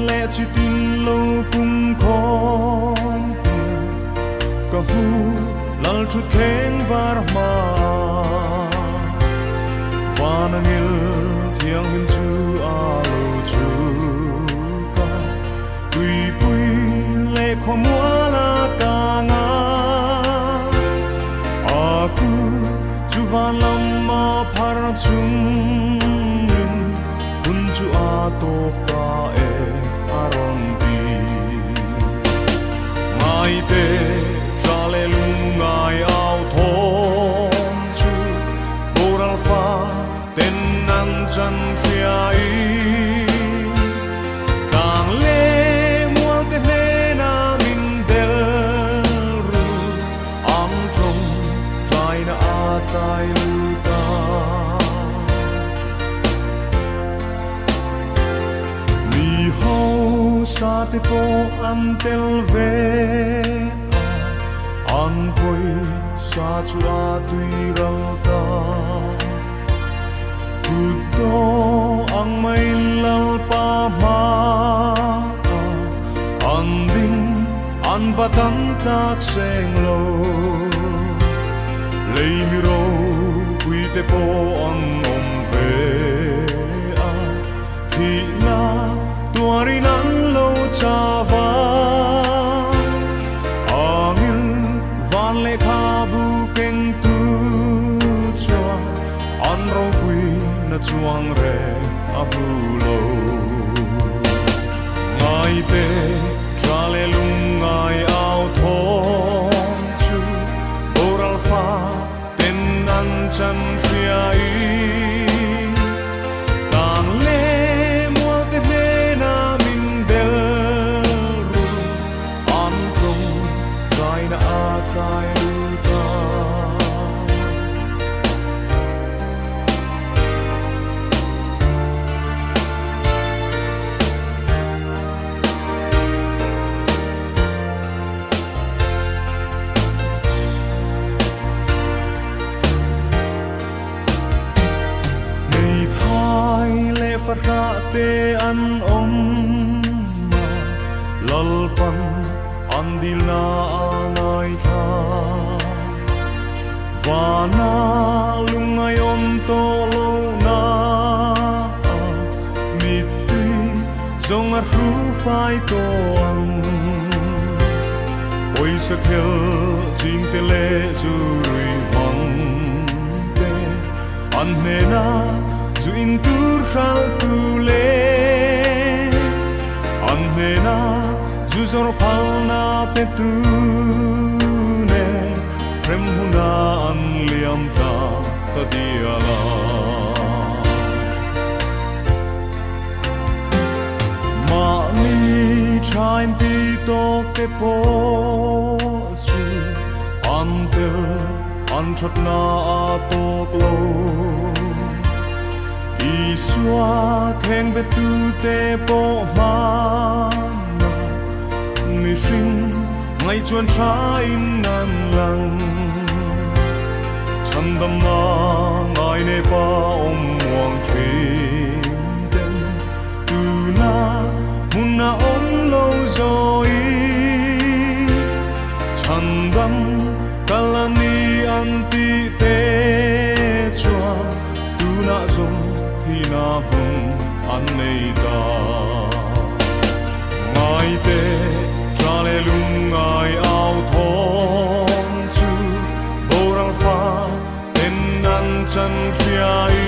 leh chitin lo pung khawm tur ka hmu lal thutthleng var hma. Van angil thianghlim chu a lo chhuk a, tuipui leh khawmual a kang a. A kut chu van lam a phar chungin hun chu a tawp ta e a rawn ti. Ngaite tha leh lungngai au thawm chu boral fa ten an chan hria i tlang leh mual te hnena min del ru ang tawng traina a tlai lut a. Mi hausa te pawh an tel ve a, an pawisa chu a tui ral ta. Kutdawh ang mai Lalpa hmaah an ding, an bat an tlak seng lo. Lei mi ropui te pawh an awm ve a, thihna tuarin an lo cha va. Angil van lehkhabu kengtu chuan an ropui na chuang reng a hmu lo. Ngaite tha leh lungngai au thawm chu boral fa ten an chan hria i tlang leh mual te hnena min bel ru an tawng tlaina a tlai lut a. Hmeithai leh fahrah te an awm a, Lalpan an dilna a ngaithla. Vana lungngai awm tawh lohna a mittui zawng a hru fai tawh ang. Pawisa khel chingte leh zu rui hmang te an hnena zu in tur hral tu leh an hnena zu zawr phalna pe tu nen hrem huna an liam ta ta dial a. Mahni thain ti tawk te pawh chu an tel an thatna a tawk lo. Isua kheng betu te pawh hmana mihring ngaihchuan thain an lang. Chhandamna ngaine pa awm muang thin ten tuna hmun a awm lo zawi. Chhandam kal a ni an tih te chuan tunah zawng thihna hmun an nei ta. Ngaite tha leh lungngai au thawm chu boral fa ten an chan hria i.